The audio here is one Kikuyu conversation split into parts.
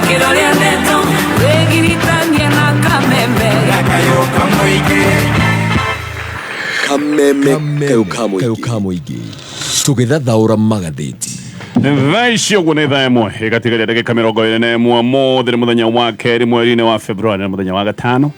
Gĩtĩkĩro rĩa ndeto wĩgiritania na kameme. Kameme kayũ ka mũingĩ tũgĩthathaũra magathĩti. Thaa ici ũguo nĩ thaa 1 ĩgatigaria ndagĩka 21. Mũthĩ nĩ mũthenya wa kerĩ mweri-inĩ wa Februari na mũthenya wa gatano,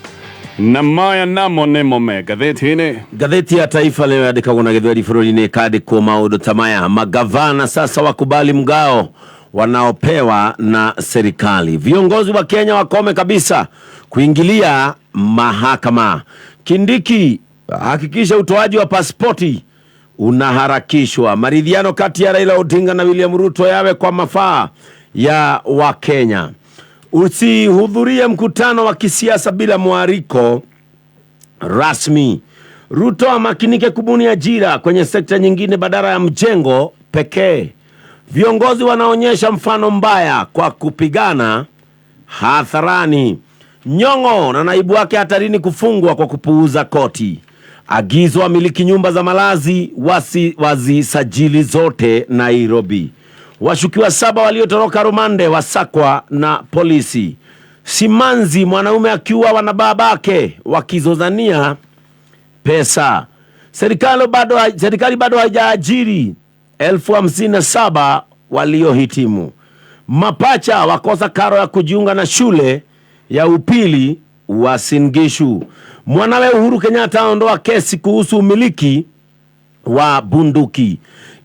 na maya namo nĩmo me ngathĩti-inĩ. Ngathĩti ya Taifa Leo yandĩkagwo na Gĩthweri bũrũri-inĩ, ĩkandĩkwo maũndũ ta maya: magavana sasa wakubali mgao wanaopewa na serikali, viongozi wa Kenya wakome kabisa kuingilia mahakama, Kindiki hakikisha utoaji wa pasipoti unaharakishwa, maridhiano kati ya Raila Odinga na William Ruto yawe kwa mafaa ya Wakenya, usihudhurie mkutano wa kisiasa bila mwaliko rasmi. Ruto amakinike kubuni ajira kwenye sekta nyingine badala ya mjengo pekee. Viongozi wanaonyesha mfano mbaya kwa kupigana hadharani. Nyong'o na naibu wake hatarini kufungwa kwa kupuuza koti. Agizo wamiliki nyumba za malazi wasi wazisajili zote Nairobi. Washukiwa 7 waliotoroka rumande wasakwa na polisi. Simanzi, mwanaume akiuawa na babake wakizozania pesa. Serikali bado haijaajiri 57,000 waliohitimu. Mapacha wakosa karo ya kujiunga na shule ya upili Uasin Gishu. Mwanawe Uhuru Kenyatta aondoa kesi kuhusu umiliki wa bunduki.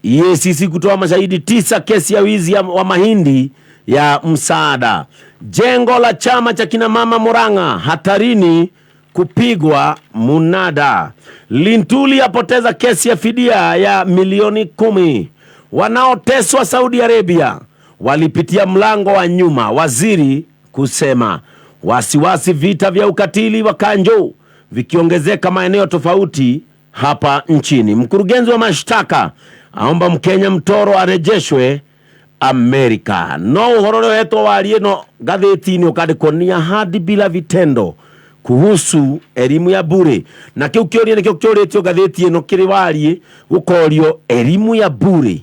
EACC kutoa mashahidi 9 kesi ya wizi wa mahindi ya msaada. Jengo la chama cha kina mama Murang'a hatarini kupigwa munada. Lintuli apoteza kesi ya fidia ya milioni 10. Wanaoteswa Saudi Arabia walipitia mlango wa nyuma, waziri kusema. Wasiwasi vita vya ukatili wa Kanjo vikiongezeka maeneo tofauti hapa nchini. Mkurugenzi wa mashtaka aomba Mkenya mtoro arejeshwe Amerika. No uhoro ũrĩa ũhetwo warie no ngathĩti-inĩ ũkandĩkwo ni ahadi bila vitendo kuhusu elimu ya bure. Na kĩu kĩũria nĩkĩo kĩũrĩtio ngathĩti ĩno kĩrĩ warie, gũkorio elimu ya bure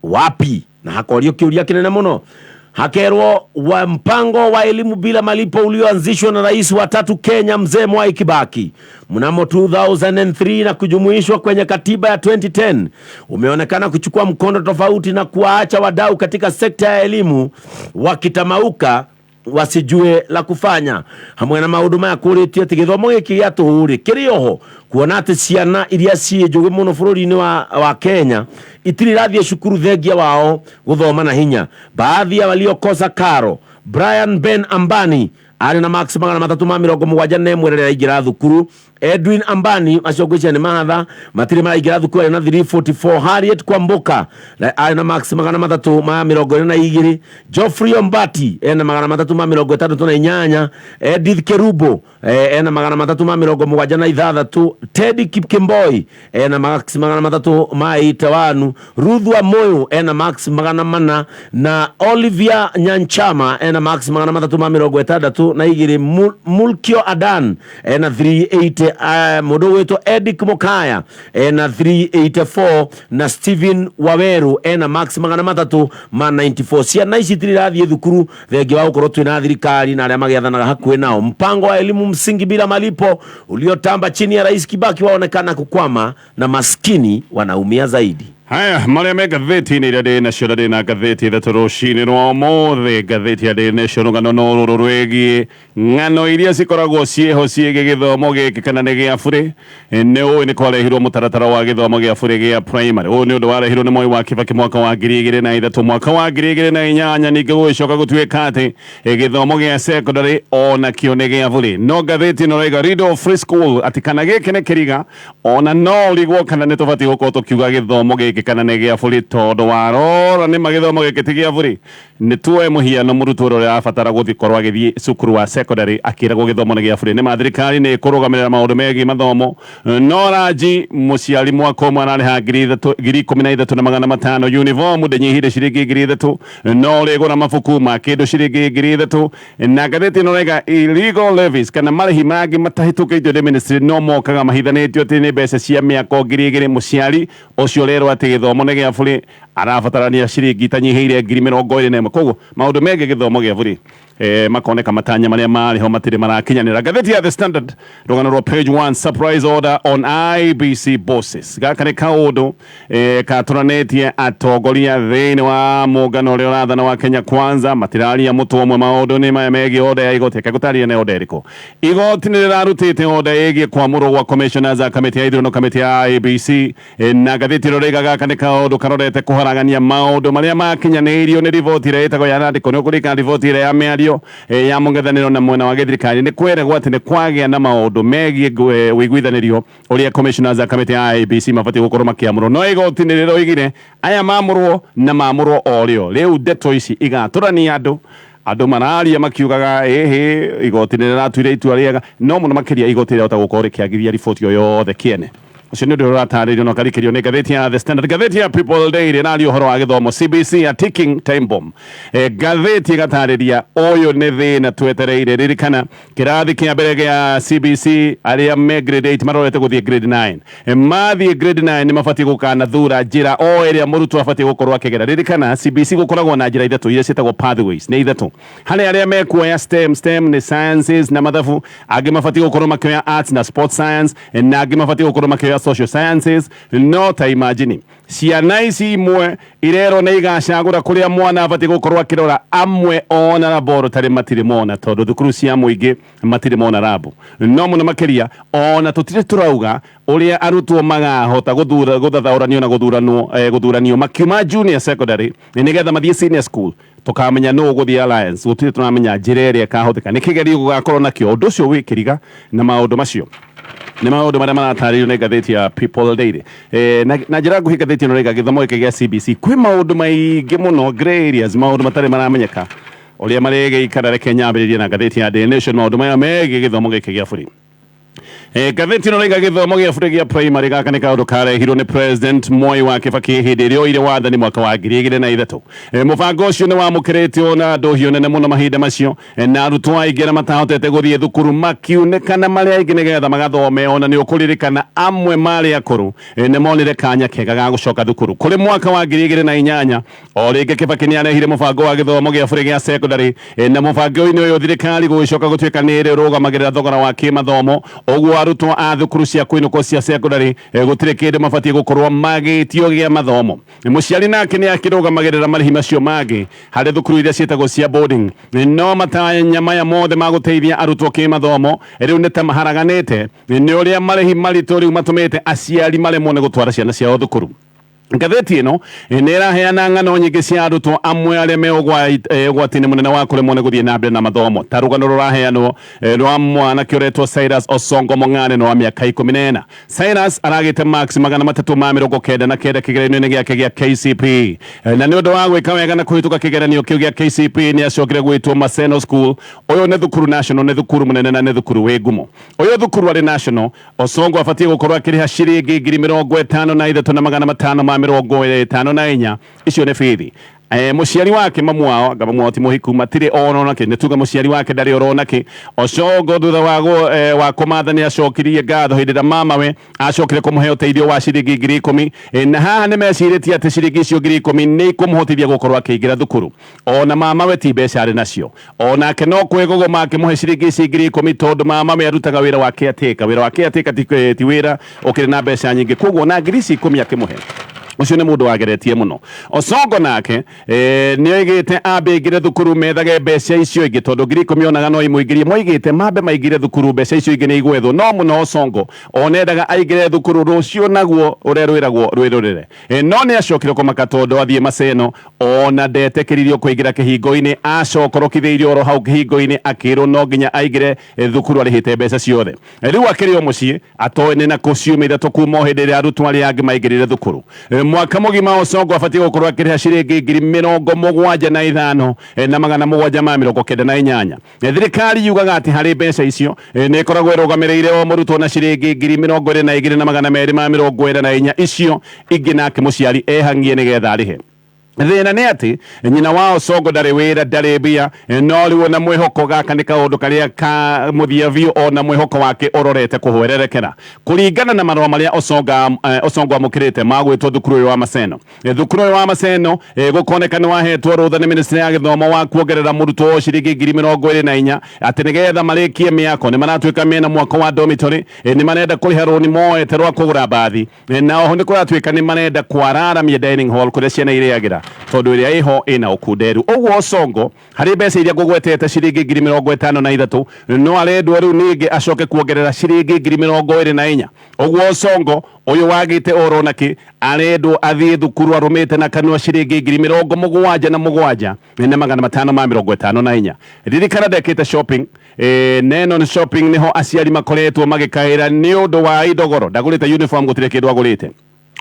wapi, na hakorio kĩũria kĩnene mũno, hakerwo wa mpango wa elimu bila malipo ulioanzishwa na rais wa tatu Kenya Mzee Mwai Kibaki mnamo 2003 na kujumuishwa kwenye katiba ya 2010 umeonekana kuchukua mkondo tofauti na kuwaacha wadau katika sekta ya elimu wakitamauka wasijue la kufanya. Hamwe na maundu maya kũrĩtio atĩ gĩthomo gĩkĩ gĩa tũhũ rĩ kĩrĩ oho, kuona atĩ ciana iria ciĩ njũgĩ mũno bũrũri-inĩ wa Kenya itirĩ irathiĩ cukuru thengia wao gũthoma na hinya. Baadhi ya waliokosa karo: Brian Ben Ambani arĩ na marks 371 rĩrĩa aingĩra thukuru. Edwin Ambani, acio ngwĩciria nĩ mahatha, matirĩ maraingĩra thukuru, arĩ na 344. Harriet Kwamboka arĩ na marks 322. Geoffrey Ombati ena 368. Edith Kerubo ena 376. Teddy Kipkemboi ena marks 381. Ruth Wamuyu ena marks 400 na Olivia Nyanchama ena marks 362. Mulkio Adan ena 380. Mũndũ ũgwĩtwo Edic Mokaya ena 384 na Steven Waweru ena marks 394. Ciana ici itirĩ irathiĩ thukuru thengia wa gũkorwo twĩna thirikari na arĩa magĩathanaga hakuhĩ nao. Mpango wa elimu msingi bila malipo uliotamba chini ya Rais Kibaki waonekana kukwama na maskini wanaumia zaidi. Haya marĩa me ngathĩti-inĩ iria ndĩ nacio, na ndĩ na ngathĩti 3 rũcinĩ rwa ũmũthĩ. Ngathĩti ya Daily Nation, rũgano no rũrũ rwĩgiĩ ng'ano iria cikoragwo ciĩho ciĩgiĩ gĩthomo gĩkĩ kana nĩ gĩa burĩ. Nĩ ũĩ nĩ kwarehirwo mũtaratara wa gĩthomo gĩa burĩ gĩa primary. Ũyũ nĩ ũndũ warehirwo nĩ Mwai wa Kibaki mwaka wa 2003. Mwaka wa 2008 ningĩ gũgĩcoka gũtuĩka atĩ gĩthomo gĩa secondary onakĩo nĩ gĩa burĩ. No ngathĩti ĩno ĩrauga riddle of free school, atĩ kana gĩkĩ nĩ kĩriga, ona no ũrigwo kana nĩ tũbatiĩ gũkorwo tũkiuga gĩthomo gĩkĩ kana nĩ gĩa burĩ, tondũ warora nĩ ma gĩthomo gĩkĩ ti gĩa burĩ. Nĩ tuoe mũhiano mũrutwo ũrĩa ũrabatara gũthiĩ korwo agĩthiĩ cukuru wa secondary akĩragwo gĩthomo nĩ gĩa burĩ. Nĩ ma thirikari nĩ ĩkũrũgamĩrĩra maũndũ megiĩ mathomo, no ranji mũciari mwaka ũmwe ararĩha 3,000, 13,500, uniform ndĩnyihire ciringi 3,000, no ũrĩgũra mabuku ma kĩndũ ciringi 3,000. Na ngathĩti ĩno ĩrauga illegal levies kana marĩhi mangĩ matahĩtũkĩtio nĩ ministry no mokaga mahithanĩtio atĩ nĩ mbeca cia mĩako 2,000. Mũciari ũcio ũrerwo atĩ gĩthomo nĩ gĩa burĩ. Arabatarania ciringi itanyihĩire 21,000. Koguo maũndũ megiĩ gĩthomo gĩa bũrĩ makoneka matanya marĩa marĩ ho matirĩ marakinyanĩra. Ngathĩti ya The Standard, rũgano rwa page 1, surprise order on IEBC bosses. Gaka nĩ kaũndũ katũranĩtie atongoria thĩinĩ wa mũngano ũrĩa ũrathana wa Kenya Kwanza, matiraria mũtwe ũmwe maũndũ-inĩ maya megiĩ order ya igoti. Reke ngũtarĩrie nĩ order ĩrĩkũ. Igoti nĩ rĩrarutĩte order ĩgiĩ kwamũrwo gwa commissioners a kamĩtĩ ya ithurano, kamĩtĩ ya IEBC, na ngathĩti ĩno rĩiga gaka nĩ kaũndũ karorete kũharagania maũndũ marĩa makinyanĩirio nĩ riboti ĩrĩa ĩtagwo ya randĩko. Nĩ ũkũririkana riboti ĩrĩa ya mĩario ya mũng'ethanĩro na mwena wa gĩthirikari nĩ kweragwo atĩ nĩ kwagĩa na maũndũ megiĩ ũiguithanĩrio ũrĩa commissioners a kamĩtĩ ya IEBC mabatiĩ gũkorwo makĩamũrwo, no igoti nĩ rĩroigire aya mamũrwo na mamũrwo o rĩo. Rĩu ndeto ici igatũrania andũ, andũ mararia makiugaga ĩhĩ, igoti nĩ rĩratuire itua rĩega, no mũno makĩria igoti rĩahota gũkorwo rĩkĩagithia riboti o yothe kĩene. Ũcio nĩ ũndũ ũrĩa ũratarĩrio na ũkarikĩrio nĩ ngathĩti ya The Standard. Ngathĩti ya People Daily ĩraria ũhoro wa gĩthomo, CBC a ticking time bomb. Ngathĩti ĩgatarĩria ũyũ nĩ thĩna twetereire. Ririkana kĩrathi kĩa mbere gĩa CBC, arĩa me grade 8 marorete gũthiĩ grade 9, mathiĩ grade 9 nĩ mabatiĩ gũkanathura njĩra o ĩrĩa mũrutwo abatiĩ gũkorwo akĩgera. Ririkana CBC gũkoragwo na njĩra ithatũ iria ciĩtagwo pathways, nĩ ithatũ. Harĩ arĩa mekuoya STEM, STEM nĩ sciences na mathabu, angĩ mabatiĩ gũkorwo makĩoya arts na sports science, na angĩ mabatiĩ gũkorwo makĩoya social sciences. No ta imagine ciana ici imwe irerwo nĩ igacagũra kũrĩa mwana abatiĩ gũkorwo akĩrora, amwe ona laboratory matirĩ mona, tondũ thukuru cia mũingĩ matirĩ mona lab. No mũno makĩria ona tũtirĩ tũrauga ũrĩa arutwo magahota gũthura, gũthathaũranio na gũthuranwo, gũthuranio makiuma junior secondary nĩgetha mathiĩ senior school, tũkamenya nũ ũgũthiĩ Alliance. Gũtirĩ tũramenya njĩra ĩrĩa ĩkahũthĩka, nĩ kĩgerio gũgakorwo nakĩo, ũndũ ũcio wĩ kĩriga, na maũndũ macio nĩ maũndũ marĩa maratarĩrio nĩ ngathĩti ya People Daily. Na njĩra nguhĩ, ngathĩti ĩno rĩga gĩthomo gĩkĩ gĩa CBC kwĩ maũndũ maingĩ mũno, grey areas, maũndũ matarĩ maramenyeka ũrĩa marĩgĩikara. Reke nyambĩrĩrie na ngathĩti ya Daily Nation, maũndũ maya megiĩ gĩthomo gĩkĩ gĩa bũrũri. Ngathĩti ĩno rĩiga gĩthomo gĩa bũrũri gĩa primary, gaka nĩ kaũndũ karehirwo nĩ President Mwai wa Kibaki hĩndĩ ĩrĩa oire wathani mwaka wa 2003. Mũbango ũcio nĩ wamũkĩrĩtio na ndũhio nene mũno mahinda macio, na arutwo aingĩ arĩa matahotete gũthiĩ thukuru makiunĩkana marĩ aingĩ nĩgetha magathome. Ona nĩ ũkũririkana amwe marĩ akũrũ nĩ monire kanya kega ga gũcoka thukuru. Kũrĩ mwaka wa 2008, o rĩngĩ Kibaki nĩ arehire mũbango wa gĩthomo gĩa bũrũri gĩa secondary, na mũbango-inĩ ũyũ thirikari gũgĩcoka gũtuĩka nĩ ĩrĩ ĩrũgamagĩrĩra thogora wa kĩmathomo, ũguo arutwo a thukuru cia kũinũkwo cia secondary gũtirĩ kĩndũ mabatiĩ gũkorwo magĩtio gĩa mathomo. Mũciari nake nĩ akĩrũgamagĩrĩra marĩhi macio mangĩ harĩ thukuru iria ciĩtagwo cia boarding. No matanya maya mothe ma gũteithia arutwo kĩmathomo rĩu nĩ ta maharaganĩte nĩ ũrĩa marĩhi maritũ rĩu matũmĩte aciari maremwo nĩ gũtwara ciana ciao thukuru. Ngathĩti ĩno nĩ ĩraheana ng'ano nyingĩ cia arutwo amwe arĩa me ũgwati-inĩ mũnene wa kũremwo nĩ gũthiĩ na mbere na mathomo, ta rũgano rũraheanwo rwa mwanake ũretwo Cyrus Osongo Mong'ane wa mĩaka 14. Cyrus aragĩte marks 399 kĩgeranio-inĩ gĩake gĩa KCP, na nĩ ũndũ wa gwĩka wega na kũhĩtũka kĩgeranio kĩu gĩa KCP nĩ acokire gwĩtwo Maseno School. Ũyũ nĩ thukuru national, nĩ thukuru mũnene na nĩ thukuru wĩ ngumo. Ũyũ thukuru arĩ national, Osongo abatiĩ gũkorwo akĩrĩha ciringi 53,554, icio nĩ bithi. Mũciari wake, mamu wao, anga mamu wao ti mũhiku, matirĩ ona kĩ, nĩ tuga mũciari wake ndarĩ orona kĩ. Osongo thutha wa wa kũmatha nĩ acokirie ngatho hĩndĩ ĩrĩa mamawe acokire kũmũhe ũteithio wa ciringi 10,000, na haha nĩ mecirĩtie atĩ ciringi icio 10,000 nĩ ikũmũhotithia gũkorwo akĩingĩra thukuru. Ona mamawe ti mbeca arĩ nacio, onake no kwĩgũgũma akĩmũhe ciringi ici 10,000, tondũ mamawe arutaga wĩra wa caretaker. Wĩra wa caretaker ti wĩra ũkĩrĩ na mbeca nyingĩ, koguo na ngiri ici 10 akĩmũhe, ũcio nĩ mũndũ wageretie mũno. Osongo nake nĩ oigĩte ambe aingĩre thukuru methage mbeca icio ingĩ, tondũ 10,000 onaga no imũingĩrie. Moigĩte mambe maingĩre thukuru, mbeca icio ingĩ nĩ igwethwo. No mũno Osongo onendaga aingĩre thukuru, rũciũ naguo ũrĩa rwĩragwo rwĩrũrĩre. No nĩ acokire kũmaka tondũ athiĩ Maseno ona ndetĩkĩririo kũingĩra kĩhingo-inĩ, acokorokithĩirio oro hau kĩhingo-inĩ, akĩrwo no nginya aingĩre thukuru arĩhĩte mbeca ciothe. Rĩu akĩrĩ o mũciĩ atoĩ nĩ nakũ ciumia 3 kuma o hĩndĩ ĩrĩa arutwo arĩa angĩ maingĩrire thukuru. Mwaka mũgima Osongo abatiĩ gũkorwo akĩrĩha ciringi 75,798. Thirikari yugaga atĩ harĩ mbeca icio nĩ ĩkoragwo ĩrũgamĩrĩire o mũrutwo na ciringi 22,244, icio ingĩ nake mũciari ehang'ie nĩgetha arĩhe. Thĩna nĩ atĩ nyina wa Osongo ndarĩ wĩra, ndarĩ mbia, no rĩu ona mwĩhoko gaka nĩ kaũndũ karĩa ka mũthia biũ, ona mwĩhoko wake ũrorete kũhwererekera kũringana na marũa marĩa Osongo amũkĩrĩte ma gwĩtwo thukuru ũyũ wa Maseno. Thukuru ũyũ wa Maseno gũkoneka nĩ wahetwo rũtha nĩ ministry ya gĩthomo wa kuongerera mũrutwo ciringi 24,000 atĩ nĩgetha marĩkie mĩako. Nĩ maratuĩka mena mwako wa dormitory, nĩ marenda kũrĩha rũni moete rwa kũgũra mbathi, na oho nĩ kũratuĩka nĩ marenda kwararamia dining hall kũrĩa ciana irĩagĩra tondũ ĩrĩa ĩho ĩna ũkunderu. Ũguo Osongo harĩ mbeca iria ngũgwetete ciringi 53,000 no arendwo rĩu ningĩ acoke kuongerera ciringi 24,000. Ũguo Osongo ũyũ wagĩte oro nake arendwo athiĩ thukuru arũmĩte na kanua ciringi 77,554. Ririkana ndekĩte shopping, neno nĩ shopping niho aciari makoretwo magĩkaĩra nĩ ũndũ wa indogoro. Ndagũrĩte uniform, gũtirĩ kĩndũ agũrĩte.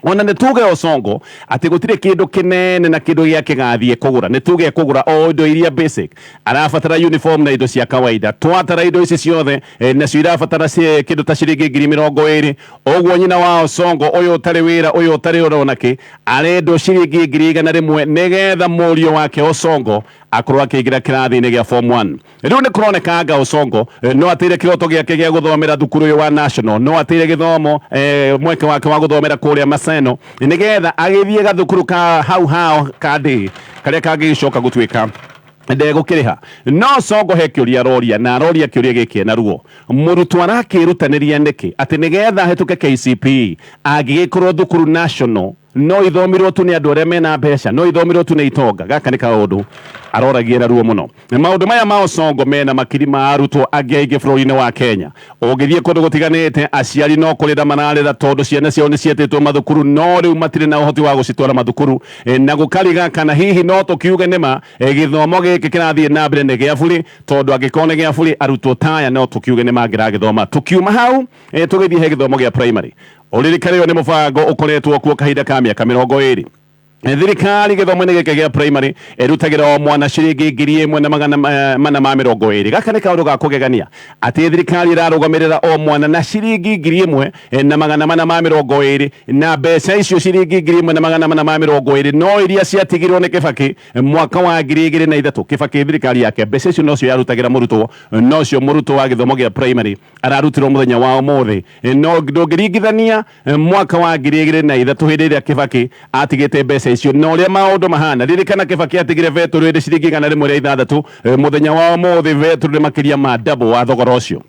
Ona nĩ tuge Osongo atĩ gũtirĩ kĩndũ kĩnene na kĩndũ gĩa kĩgathiĩ kũgũra, nĩ tuge kũgũra o indo iria basic arabatara, uniform na indo cia kawaida. Twatara indo ici ciothe, nacio irabatara kĩndũ ta ciringi 20,000. Ũguo nyina wa Osongo ũyũ ũtarĩ wĩra, ũyũ ũtarĩ ũrona kĩ, arendwo ciringi 100,000 nĩgetha mũriũ wake Osongo akorwo akĩingĩra kĩrathi-inĩ gĩa form 1. Rĩu nĩ kũroneka anga Osongo no atĩire kĩroto gĩake gĩa gũthomera thukuru ũyũ wa national, no atĩire gĩthomo, mweke wake wa gũthomera kũrĩa Maseno nĩgetha agĩthiĩ gathukuru ka hau hao ka ndĩ karĩa kangĩgĩcoka gũtuĩka ndegũkĩrĩha. No Songo he kĩũria aroria, na aroria kĩũria gĩkĩ na ruo: mũrutwo arakĩrutanĩria nĩkĩ atĩ nĩgetha ahĩtũke KCPE angĩgĩkorwo thukuru national no ithomirwo tu nĩ andũ arĩa mena mbeca, no ithomirwo tu nĩ itonga? Gaka nĩ kaũndũ aroragia na ruo mũno. Maũndũ maya ma Osongo mena makiri ma arutwo angĩ aingĩ bũrũri-inĩ wa Kenya. Ũngĩthiĩ kũndũ gũtiganĩte, aciari no kũrĩra mararĩra tondũ ciana ciao nĩ cietĩtwo mathukuru no rĩu matirĩ na ũhoti wa gũcitwara mathukuru. Na gũkariga kana hihi no tũkiuge nĩma gĩthomo gĩkĩ kĩrathiĩ na mbere nĩ gĩa bũrĩ, tondũ angĩkorwo nĩ gĩa bũrĩ arutwo taya no tũkiuge nĩ mangĩragĩthoma. Tũkiuma hau, tũgĩthiĩ he gĩthomo gĩa primary. Ũririkane ũyũ nĩ mũbango ũkoretwo kuo kahinda ka mĩaka 20. Thirikari gĩthomo-inĩ gĩkĩ gĩa primary ĩrutagĩra o mwana ciringi 1,420. Gaka nĩ kaũndũ ga kũgegania atĩ thirikari ĩrarũgamĩrĩra o mwana na ciringi 1,420, na mbeca icio ciringi 1,420 no iria ciatigirwo nĩ Kĩbakĩ mwaka wa 2003. Kĩbakĩ thirikari yake mbeca icio nocio yarutagĩra mũrutwo, nocio mũrutwo wa gĩthomo gĩa primary ararutirwo mũthenya wa ũmũthĩ. No ndũngĩringithania mwaka wa 2003 hĩndĩ ĩrĩa Kĩbakĩ atigĩte mbeca icio na ũrĩa maũndũ mahana. Ririkana Kĩbakĩ atigire betũrũ ĩrĩ ciringi 106, mũthenya wa ũmũthĩ betũrũ nĩ makĩria ma double wa thogora ũcio.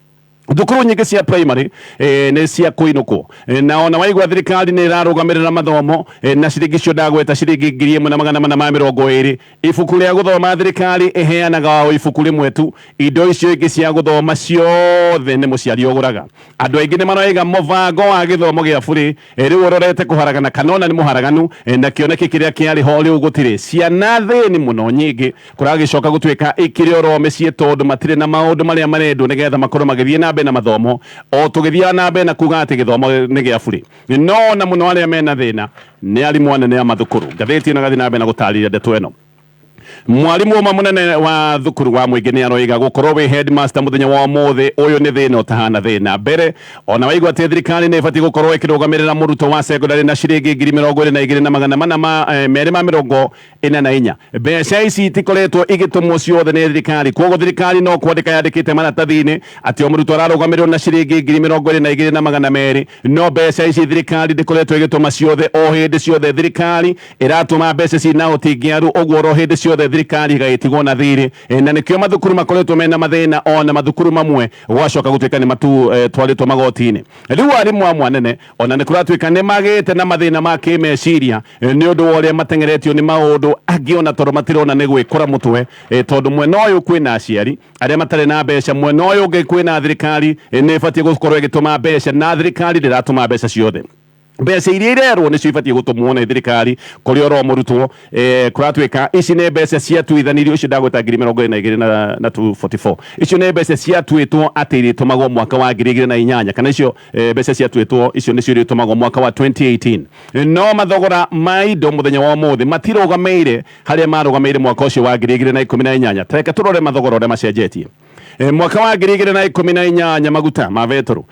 Thukuru nyingĩ cia primary nĩ cia kũinũkwo, na ona waigua thirikari nĩ ĩrarũgamĩrĩra mathomo na ciringi icio ndagweta, ciringi 1,420. Ibuku rĩa gũthoma thirikari ĩheanaga o ibuku rĩmwe tu, indo icio ingĩ cia gũthoma ciothe nĩ mũciari ũgũraga. Andũ aingĩ nĩ maroiga mũbango wa gĩthomo gĩa bũrĩ rĩu ũrorete kũharagana kana ona nĩ mũharaganu, na kĩoneki kĩrĩa kĩarĩ ho rĩu gũtirĩ. Ciana thĩni mũno nyingĩ kũragĩcoka gũtuĩka ikĩrĩ oro mĩciĩ tondũ matirĩ na maũndũ marĩa marendwo nĩgetha makorwo magĩthiĩ na mbere na mathomo, o tũgĩthiaga na mbere na kuga atĩ gĩthomo nĩ gĩa bũrĩ. No na mũno arĩa mena thĩna nĩ arimũ anene a mathukuru. Ngathĩti ĩno ĩgathiĩ na mbere na gũtarĩria ndeto ĩno. Mwarimu ũmwe mũnene wa thukuru wa mũingĩ nĩ aroiga gũkorwo wĩ headmaster mũthenya wa ũmũthĩ ũyũ nĩ thĩna ũtahana thĩna mbere. Ona waigua atĩ thirikari nĩ ĩbatiĩ gũkorwo ĩkĩrũgamĩrĩra mũrutwo wa secondary na ciringi 22,444, mbeca ici itikoretwo igĩtũmwo ciothe nĩ thirikari. Koguo thirikari no kwandĩka yandĩkĩte maratathi-inĩ atĩ o mũrutwo ararũgamĩrĩrwo na ciringi 22,200, no mbeca ici thirikari ndĩkoretwo ĩgĩtũma ciothe. O hĩndĩ ciothe thirikari ĩratũma mbeca cina ũtingiaru, ũguo oro hĩndĩ ciothe thirikari ĩgagĩtigwo na thirĩ, na nĩkĩo mathukuru makoretwo mena mathĩna, ona mathukuru mamwe gwacoka gũtuĩka nĩ matu twarĩtwo magoti-inĩ. Rĩu arimũ amwe anene ona nĩ kũratuĩka nĩ magĩte na mathĩna ma kĩmeciria nĩ ũndũ wa ũrĩa mateng'eretio nĩ maũndũ angĩ, ona tondũ matirona nĩ gwĩkora mũtwe, tondũ mwena ũyũ kwĩna aciari arĩa matarĩ na mbeca, mwena ũyũ ũngĩ kwĩna thirikari nĩ ĩbatiĩ gũkorwo ĩgĩtũma mbeca, na thirikari ndĩratũma mbeca ciothe. Mbeca iria irerwo nĩcio ibatiĩ gũtũmwo nĩ thirikari kũrĩ oro mũrutwo, kũratuĩka ici nĩ mbeca ciatuithanirio. Icio ndagweta 22 na 244, icio nĩ mbeca ciatuĩtwo atĩ irĩtũmagwo mwaka wa 2008, kana icio mbeca ciatuĩtwo icio nĩcio irĩtũmagwo mwaka wa 2018, no mathogora ma indo mũthenya wa ũmũthĩ matirũgamĩire harĩa marũgamĩire mwaka ũcio wa 2018. Tareke tũrore mathogora ũrĩa macenjetie. Mwaka wa 2018 maguta ma betũrũ,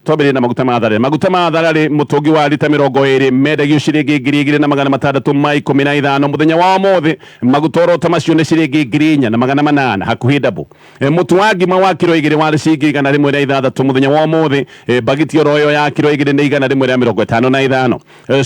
twambĩrĩrie na maguta ma tharĩ. Maguta ma thararĩ mũtũngi wa rita 20 mendagio ciringi 2615. Mũthenya wa ũmũthĩ maguta oro ta macio nĩ ciringi 4800, hakuhĩ double. Mũtu wa ngima wa kiro 2 warĩ ciringi 106. Mũthenya wa ũmũthĩ bagiti oro ĩyo ya kiro 2 nĩ 155.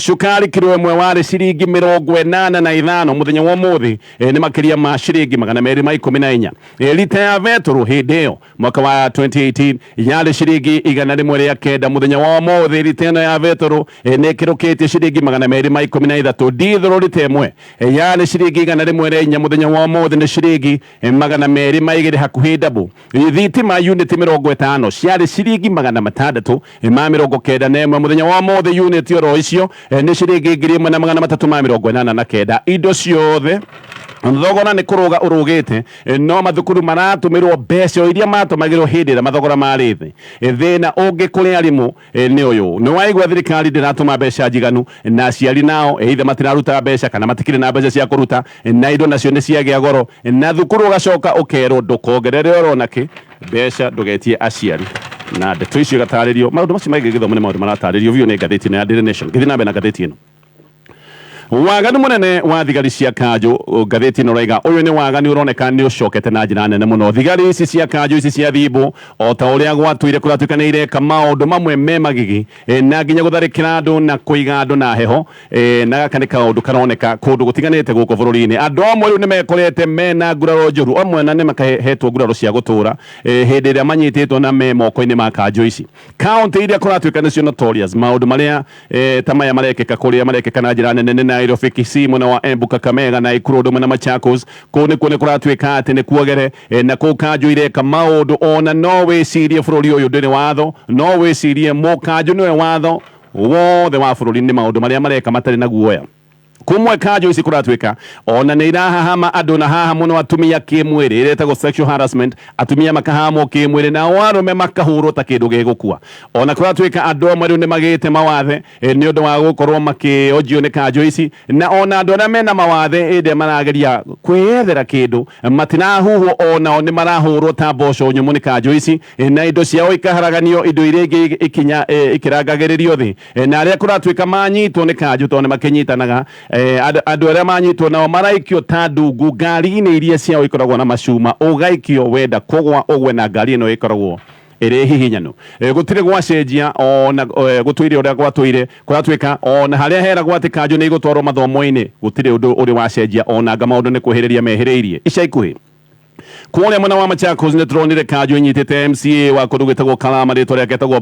Cukari kiro 1 warĩ ciringi 85. Mũthenya wa ũmũthĩ nĩ makĩria ma ciringi 214. Rita ya betũrũ hĩndĩ ĩyo mwaka wa 2018 yarĩ ciringi 109. Mũthenya wa ũmũthĩ rita ĩno ya betũrũ nĩ ĩkĩrũkĩtie ciringi 213. Ndithũrũ rita 1 yarĩ ciringi 104. Mũthenya wa ũmũthĩ nĩ ciringi 202, hakuhĩ double. Thitima unit 50 ciarĩ ciringi 691. Mũthenya wa ũmũthĩ unit oro icio nĩ ciringi 1389. Indo ciothe thogora nĩ kũrũga ũrũgĩte, no mathukuru maratũmĩrwo mbeca iria matũmagĩrwo hĩndĩ ĩrĩa mathogora marĩ thĩ. Thĩna ũngĩ kũrĩ arimũ nĩ ũyũ: nĩ waigua thirikari ndĩratũma mbeca njiganu, na aciari nao either matiraruta mbeca kana matikĩrĩ na mbeca cia kũruta, na indo nacio nĩ ciagĩa goro, na thukuru ũgacoka ũkerwo ndũkongerere oro nakĩ mbeca, ndũgetie aciari. Na ndeto icio igatarĩrio, maũndũ macio megiĩ gĩthomo nĩ maũndũ maratarĩrio biũ nĩ ngathĩti ĩno ya Daily Nation. Ngĩthiĩ na mbere na ngathĩti ĩno, waganu munene wa thigari cia kanjũ. Ngathĩti ĩno raiga ũyũ nĩ waganu ũroneka nĩ ũcokete na njĩra nene mũno. Thigari ici cia kanjũ ici cia thimbo, o ta ũrĩa gwatũire kũratuĩka nĩ ireka maũndũ mamwe me magigi, na nginya gũtharĩkĩra andũ na kũiga andũ na heho, na gaka nĩ kaũndũ karoneka kũndũ gũtiganĩte gũkũ bũrũri-inĩ. Andũ amwe rĩu nĩ mekorete mena nguraro njũru, amwe na nĩ makahetwo nguraro cia gũtũra hĩndĩ ĩrĩa manyitĩtwo na me moko-inĩ ma kanjũ ici. Kaunti iria kũratuĩka nĩcio notorious maũndũ marĩa ta maya marekĩka, kũrĩa marekĩka na njĩra nene nĩ Nairobi, Kisii, mwena wa Embu, Kakamega, na Nakuru ũndũ ũmwe na Machakos. Kũu nĩkuo nĩ kũratuĩka atĩ nĩ kuogere, na kũu kanjũ ireka maũndũ ona no wĩcirie bũrũri ũyũ ndũrĩ watho, no wĩcirie mũkanjũ nĩwe watho wothe wa bũrũri nĩ maũndũ marĩa mareka matarĩ na guoya. Kumwe kanjũ ici kũratuĩka ona nĩ irahahama andũ, na haha mũno atumia kĩmwĩrĩ, ĩrĩa ĩtagwo sexual harassment. Atumia makahamwo kĩmwĩrĩ nao arũme makahũrwo ta kĩndũ gĩgũkua. Ona kũratuĩka andũ amwe rĩu nĩ magĩte mawathe nĩ ũndũ wa gũkorwo makĩonjio nĩ kanjũ ici, na ona andũ arĩa mena mawathe hĩndĩ ĩrĩa marageria kwĩyethera kĩndũ matirahuhwo, onao nĩ marahũrwo ta mboco nyũmũ nĩ kanjũ ici, na indo ciao ikaharaganio, indo iria ingĩ ikinya ikĩrangagĩrĩrio thĩ. Na arĩa kũratuĩka manyitwo nĩ kanjũ, tondũ nĩ makĩnyitanaga, andũ arĩa manyitwo nao maraikio ta ndungu ngari-inĩ iria ciao ikoragwo na macuma, ũgaikio wenda kũgwa ũgwe na ngari ĩno ĩkoragwo ĩrĩ hihinyanu. Gũtirĩ gwacenjia, ona gũtũire ũrĩa gwatũire. Kũratuĩka ona harĩa heragwo atĩ kanjũ nĩ igũtwarwo mathomo-inĩ, gũtirĩ ũndũ ũrĩ wacenjia, ona anga maũndũ nĩ kwĩhĩrĩria mehĩrĩirie. Ica ikuhĩ kũrĩa mwena wa Machakos nĩ tũronire kanjũ inyitĩte MCA wa kũndũ gwĩtagwo Kalama, rĩtwa rĩake etagwo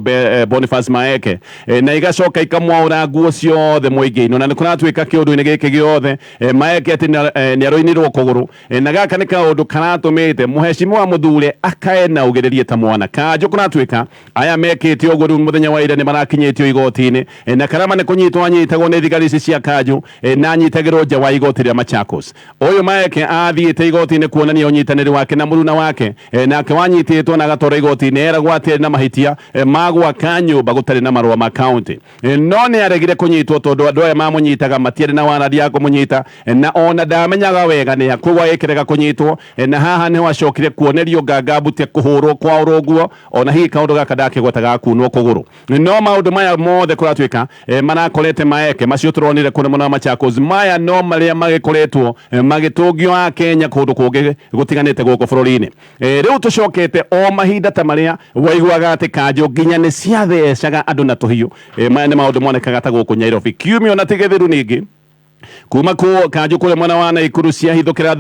Boniface Maeke, na igacoka ikamwaũra nguo ciothe mũingĩ-inĩ. Na nĩ kũratuĩka kĩũndũ-inĩ gĩkĩ gĩothe Maeke atĩ nĩ aroinirwo kũgũrũ, na gaka nĩ kaũndũ karatũmĩte mũhecimiwa mũthure akae na ugĩrĩrie ta mwana. Kanjũ kũratuĩka aya mekĩte ũguo rĩu mũthenya wa ira nĩ marakinyĩtio igoti-inĩ, na Karama nĩ kũnyitwo anyitagwo nĩ thigari ici cia kanjũ, na anyitagĩrwo nja wa igoti rĩa Machakos. Ũyũ Maeke athiĩte igoti-inĩ kuonania ũnyitanĩri wake na mũruna wake, nake wanyitĩtwo na agatwarwo igoti-inĩ eragwo atĩ arĩ na mahĩtia ma gwaka nyũmba gũtarĩ na marũa ma county, no nĩ aregire kũnyitwo tondũ andũ aya mamũnyitaga matiarĩ na warandi ya kũmũnyita, na ona ndamenyaga wega nĩ koguo agĩkĩrega kũnyitwo. Na haha nĩho acokire kuonerio nganga mbute kũhũrwo kwa ũrũguo, ona hihi kaũndũ gaka ndakĩgweta ga kunwo kũgũrũ. No maũndũ maya mothe kũratuĩka marakorete Maeke macio tũronire kũrĩa mwena wa Machakos, maya no marĩa magĩkoretwo magĩtũngio a Kenya kũndũ kũngĩ gũtiganĩte gũkũ bũrũri-inĩ. Rĩu tũcokete o mahinda ta marĩa waiguaga atĩ kanjũ nginya nĩ ciathecaga andũ na tũhiũ. Maya nĩ maũndũ monekaga ta gũkũ Nairobi kiumia na tigĩthĩru. Ningĩ kuma ku kanjũ kũrĩa mwena wa Naikuru ciahithũkĩra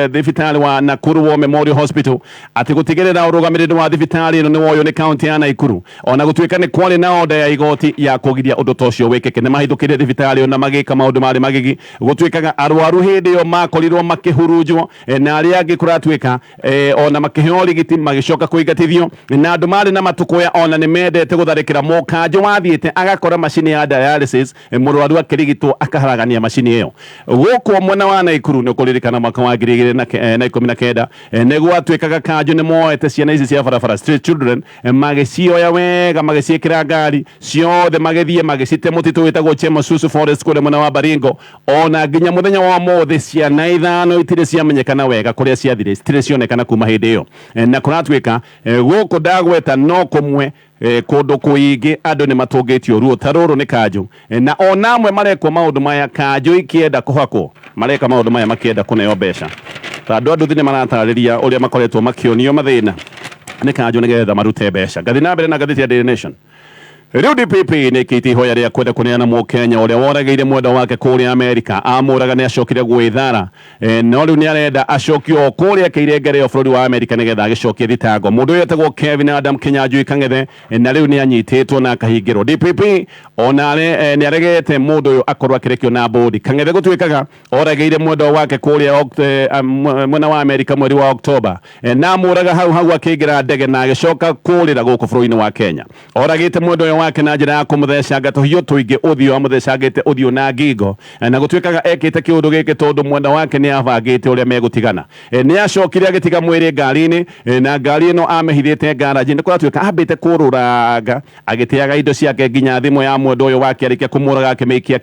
thibitarĩ wa Nakuru War Memorial Hospital, atĩ gũtigĩrĩra ũrũgamĩrĩri wa thibitarĩ ĩno nĩ woywo nĩ kaunti ya Naikuru, ona gũtuĩka nĩ kwarĩ na order ya igoti ya kũgiria ũndũ ta ũcio wĩkĩke. Nĩ mahithũkĩire thibitarĩ ĩyo na magĩka maũndũ marĩ magigi. Gũtuĩkaga arwaru hĩndĩ ĩyo makorirwo makĩhurunjwo, na arĩa angĩ kũratuĩka ona makĩheo rigiti magĩcoka kũingatithio, na andũ marĩ na matũkũya ona nĩ mendete gũtharĩkĩra mũkanjũ wathiĩte agakora macini ya dialysis, mũrwaru akĩrigitwo akaharagania macini. macini ĩyo. Gũkũ mwena wa Naikuru nĩ ũkũririkana mwaka wa 2019 nĩ gwatuĩkaga kanjũ nĩ moete ciana ici cia barabara, street children, magĩcioya wega magĩciĩkĩra ngari ciothe, magĩthiĩ magĩcite mũtitũ wĩtagwo Chemosusu Forest kũrĩa mwena wa Baringo. Ona nginya mũthenya wa ũmũthĩ ciana ithano itirĩ ciamenyekana wega kũrĩa ciathire, citirĩ cionekana kuma hĩndĩ ĩyo. Na kũratuĩka gũkũ ndagweta no kũmwe, kũndũ kũingĩ andũ nĩ matũngĩtio ruo ta rũrũ nĩ kanjũ. Na ona amwe marekwo maũndũ maya kanjũ ikĩenda kũhakwo, mareka maũndũ maya makĩenda kũneo mbeca. Ta andũ a nduthi nĩ maratarĩria ũrĩa makoretwo makĩonio mathĩna nĩ kanjũ nĩgetha marute mbeca. Ngathiĩ na mbere na ngathĩti ya Daily Nation. Rĩu DPP nĩ ĩkĩtie ihoya rĩa kwenda kũneana Mũkenya ũrĩa woragĩire mwendwa wake kũrĩa Amerika. Amũraga nĩ acokire gwĩthara, no rĩu nĩ arenda acokio o kũrĩa akĩire ngereo bũrũri wa Amerika nĩgetha agĩcokie thitango. Mũndũ ũyũ etagwo Kevin Adam Kinyanjui Kang'ethe, na rĩu nĩ anyitĩtwo na akahingĩrwo. DPP ona nĩ aregete mũndũ ũyũ akorwo akĩrekio na bũndi. Kang'ethe gũtuĩkaga oragĩire mwendwa wake kũrĩa mwena wa Amerika mweri wa Oktoba, na amũraga hau hau akĩingĩra ndege na agĩcoka kũrĩra gũkũ bũrũri-inĩ wa Kenya. Oragĩte mwendwa ũyũ wake na njĩra ya kũmũthecanga tũhiũ tũingĩ ũthiũ, amũthecangĩte ũthiũ na ngingo, na gũtuĩkaga ekĩte kĩũndũ gĩkĩ tondũ mwendwa wake nĩ abangĩte ũrĩa megũtigana. Nĩ acokire agĩtiga mwĩrĩ ngari-inĩ, na ngari ĩno amĩhithĩte ngaraji. Nĩ kũratuĩka ambĩte kũrũranga agĩteaga indo ciake nginya thimũ ya mwendwa ũyũ wake arĩkia kũmũraga akĩmĩikia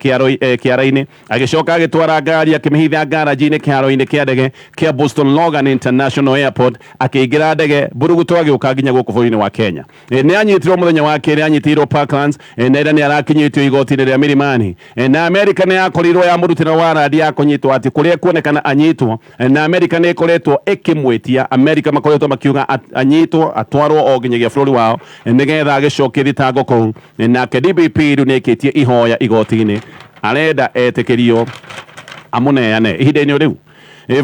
kĩara-inĩ, agĩcoka agĩtwara ngari akĩmĩhitha ngaraji-inĩ kĩharo-inĩ kĩa ndege kĩa Boston Logan International Airport, akĩingĩra ndege mburuguto agĩũka nginya gũkũ bũrũri-inĩ wa Kenya. Nĩ anyitirwo mũthenya wa kerĩ, anyitirwo Parklands, na ira nĩ arakinyĩtio igoti-inĩ rĩa Milimani. Na Amerika nĩ yakorirwo yamũrutĩra warandi ya kũnyitwo atĩ kũrĩa kuonekana anyitwo, na Amerika nĩ ĩkoretwo ĩkĩmwĩtia. Amerika makoretwo makiuga anyitwo atwarwo o nginyagia bũrũri wao, nĩgetha agĩcokie thitango kũu. Nake DPP rĩu nĩ ĩkĩtie ihoya igoti-inĩ, arenda etĩkĩrio amũneane ihinda-inĩ rĩu.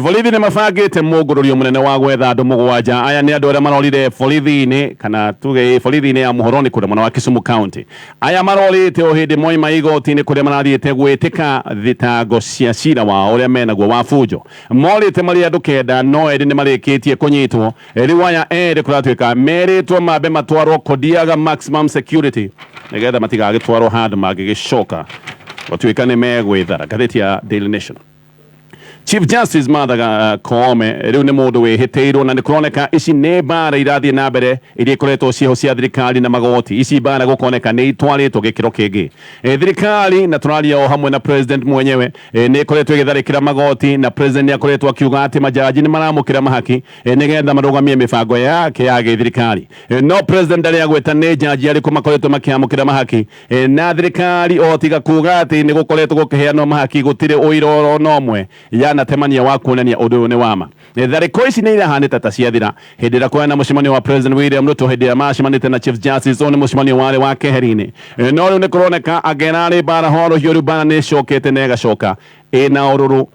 Borithi nĩ mabangĩte mũngũrũrio mũnene wa gwetha andũ mũgwanja. Aya nĩ andũ arĩa marorire borithi-inĩ, kana tuge borithi-inĩ ya Muhoroni kũrĩa mwena wa Kisumu County. Aya marorĩte o hĩndĩ moima igoti-inĩ kũrĩa marathiĩte gwĩtĩka thitango cia cira wao ũrĩa menaguo wa bunjo. Morĩte marĩ andũ kenda, no erĩ nĩ marĩkĩtie kũnyitwo. Rĩu aya erĩ kũratuĩka merĩtwo mambe matwarwo Kodiaga Maximum Security nĩgetha matigagĩtwarwo handũ mangĩgĩcoka gũtuĩka nĩ megwĩthara. Ngathĩti ya Daily Nation. Chief Justice Martha Koome rĩu nĩ mũndũ wĩhĩtĩirwo, na nĩ kũroneka ici nĩ mbara irathiĩ na mbere iria ikoretwo ciĩho cia thirikari na magoti. Ici mbara gũkoneka nĩ itwarĩtwo gĩkĩro kĩngĩ. Thirikari na tũraria o hamwe na president mwenyewe, nĩ ĩkoretwo ĩgĩtharĩkĩra magoti, na president nĩ akoretwo akiuga atĩ majaji nĩ maramũkĩra mahaki, nĩgetha marũgamie mĩbango yake ya gĩthirikari. No president ndarĩ agweta nĩ jaji arĩkũ makoretwo makĩamũkĩra mahaki, na thirikari o tiga kuga atĩ nĩ gũkoretwo gũkĩheanwo mahaki, gũtirĩ ũira oro na ũmwe yanatemania wa kuonania ũndũ ũyũ nĩ wama. Tharĩko ici nĩ irahanĩte ta ciathira hĩndĩ ĩrĩa kwarĩ na mũcemanio wa President William Ruto, hĩndĩ ĩrĩa macemanĩte na Chief Justice. Ũyũ nĩ mũcemanio warĩ wa keheri-inĩ. No rĩu nĩ kũroneka anga ĩrarĩ mbara ho rũhiũ, rĩu mbara nĩ ĩcokete na ĩgacoka ĩna ũrũrũ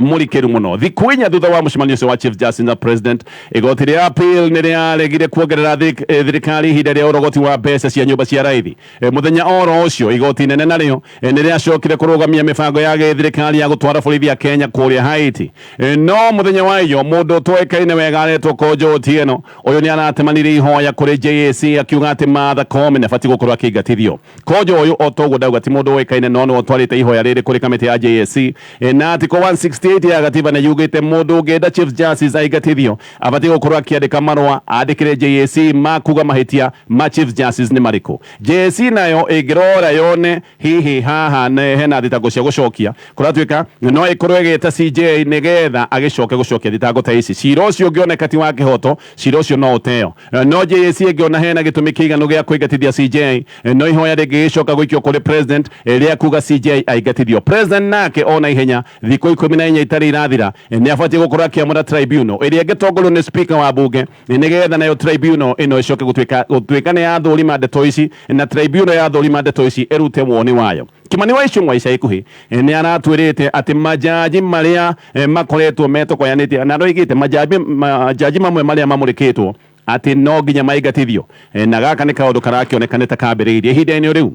mũrikĩru mũno. Thikũ inya thutha wa mũcemanio ũcio wa Chief Justice na President, igoti rĩa appeal nĩ rĩaregire kuongerera thirikari ihinda rĩa ũrogoti wa mbeca cia nyũmba cia raithi. Mũthenya oro ũcio igoti inene narĩo nĩ rĩacokire kũrũgamia mĩbango ya gĩthirikari ya gũtwara borithi ya Kenya kũrĩa Haiti. No mũthenya wa iyo mũndũ ũtoĩkaine wega aretwo Kojo Otieno, ũyũ nĩ aratemanirie ihoya kũrĩ JSC akiuga atĩ Martha Koome nĩ abatiĩ gũkorwo akĩingatithio. Kojo ũyũ o toguo ndauga ti mũndũ ũĩkaine, no nĩwe ũtwarĩte ihoya rĩrĩ kũrĩ kamĩtĩ ya JSC. Na article 168 ya gatiba nĩ yugĩte mũndũ ũngĩenda Chief Justice aingatithio abatiĩ gũkorwo akĩandĩka marũa andĩkĩre JSC ma kuga mahĩtia ma Chief Justice nĩ marĩkũ. JSC nayo ĩngĩrora yone hihi haha nĩ hena thitango cia gũcokia, kũratuĩka no ĩkorwo ĩgĩta CJ nĩgetha agĩcoke gũcokia thitango ta ici. Cira ũcio ũngĩoneka ti wa kĩhoto, cira ũcio no ũteo. No JSC ĩngĩona hena gĩtũmi kĩiganu gĩa kũingatithia CJ, no ihoya rĩngĩgĩcoka gũikio kũrĩ president, rĩa kuga CJ aingatithio. President nake ona ihenya thikũ 14 itarĩ irathira, nĩ abatiĩ gũkorwo akĩamũra tribunal ĩrĩa ĩngĩtongorio nĩ speaker wa bunge, nĩgetha nayo tribunal ĩno ĩcoke gũtuĩka nĩ yathũrima ndeto ici, na tribunal yathũrima ndeto ici ĩrute woni wayo. Kimani wa Ichung'wa ica ikuhĩ nĩ aratwĩrĩte atĩ majaji marĩa makoretwo metokoyanĩtie, na aroigĩte majaji mamwe marĩa mamũrĩkĩtwo atĩ no nginya maingatithio. Na gaka nĩ kaũndũ karakĩoneka nĩ ta kambĩrĩirie ihinda-inĩ rĩu.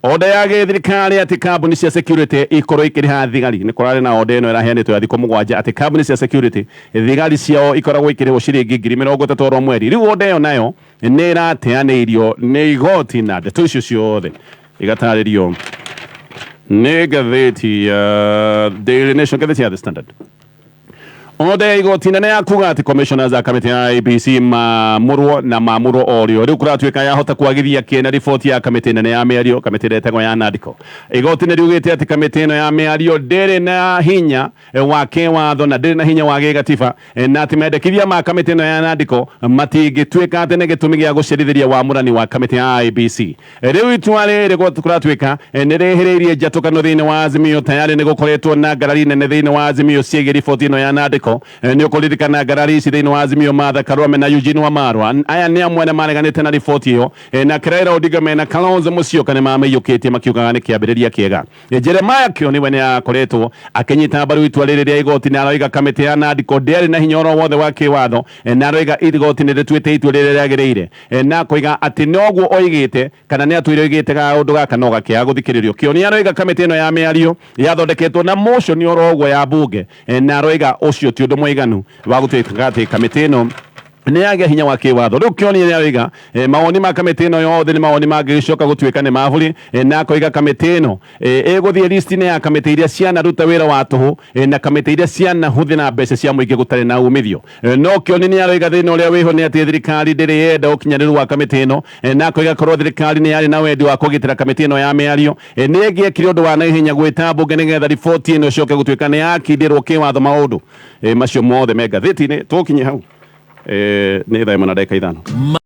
Oda ya gĩthirikari atĩ kambuni cia security ikorwo ikĩrĩha thigari, nĩ kũrarĩ na oda ĩno ĩraheanĩtwo ya thikũ 7 atĩ kambuni cia security thigari ciao ikoragwo ikĩrĩhwo ciringi ngiri mĩrongo ĩtatũ oro mweri. Rĩu oda ĩyo nayo nĩ ĩrateanĩirio nĩ igoti, na ndeto icio ciothe igatarĩrio Nĩ ngathĩti ya Daily Nation, ngathĩti ya The Standard. Othe igoti nene ya kuga atĩ commissioners a kamĩtĩ ya IEBC mamũrwo na mamũrwo o rĩo. Rĩu kũratuĩka yahota kwagithia kĩene riboti ya kamĩtĩ nene ya mĩario, kamĩtĩ ĩrĩa ĩtagwo ya NADCO. Igoti nĩ riugĩte atĩ kamĩtĩ ĩno ya mĩario ndĩrĩ na hinya wa kĩwatho na ndĩrĩ na hinya wa gĩgatiba, na atĩ mendekithia ma kamĩtĩ ĩno ya NADCO matingĩtuĩka atĩ nĩ gĩtũmi gĩa gũcerithĩria wamũrani wa kamĩtĩ ya IEBC. Rĩu itua rĩrĩ kũratuĩka nĩ rĩhĩrĩirie njatũkano thĩinĩ wa Azimio. Tayari nĩ gũkoretwo na ngarari nene thĩinĩ wa Azimio ciĩgiĩ riboti ĩno ya NADCO. Nĩ ũkũririkana ngarari ici thĩinĩ wa Azimio, Martha Karua na Eugene Wamalwa, aya nĩ amwe arĩa mareganĩte na riboti ĩyo, na Raila Odinga mena Kalonzo Musyoka nĩ mamĩiyũkĩtie makiugaga nĩ kĩambĩrĩria kĩega. Jeremiah Kioni we nĩ akoretwo akĩnyita mbaru itua rĩrĩ rĩa igoti na aroiga kamĩtĩ ya NADCO ndĩarĩ na hinya oro wothe wa kĩwatho, na aroiga igoti nĩ rĩtuĩte itua rĩrĩa rĩagĩrĩire, na akoiga atĩ noguo oigĩte kana nĩ atũire oigĩte kaũndũ gaka no gakĩaga gũthikĩrĩrio. Kioni aroiga kamĩtĩ ĩno ya mĩario yathondeketwo na motion oro ũguo ya bunge, na aroiga ũcio ti ũndũ mũiganu wa gũtuĩka atĩ kamĩtĩ ĩno nĩ yagĩa hinya wa kĩwatho. Rĩu Kĩoni nĩ aroiga mawoni ma kamĩtĩ ĩno yothe nĩ mawoni mangĩgĩcoka gũtuĩka nĩ maburi, na akoiga kamĩtĩ ĩno ĩgũthiĩ listi-inĩ ya kamĩtĩ iria cianaruta wĩra wa tũhũ, na kamĩtĩ iria cianahũthĩra mbeca cia mũingĩ gũtarĩ na umithio. No Kĩoni nĩ aroiga thĩna ũrĩa wĩho nĩ atĩ thirikari ndĩrĩ yenda ũkinyanĩru wa kamĩtĩ ĩno, na akoiga korwo thirikari nĩ yarĩ na wendi wa kũgitĩra kamĩtĩ ĩno ya mĩario, nĩ ĩngĩekire ũndũ wa naihenya gwĩta mbunge nĩgetha riboti ĩno ĩcoke gũtuĩka nĩ yakindĩrwo kĩwatho. Maũndũ macio mothe me ngathĩti-inĩ. Tũkinye hau, nĩ thaa 1:05.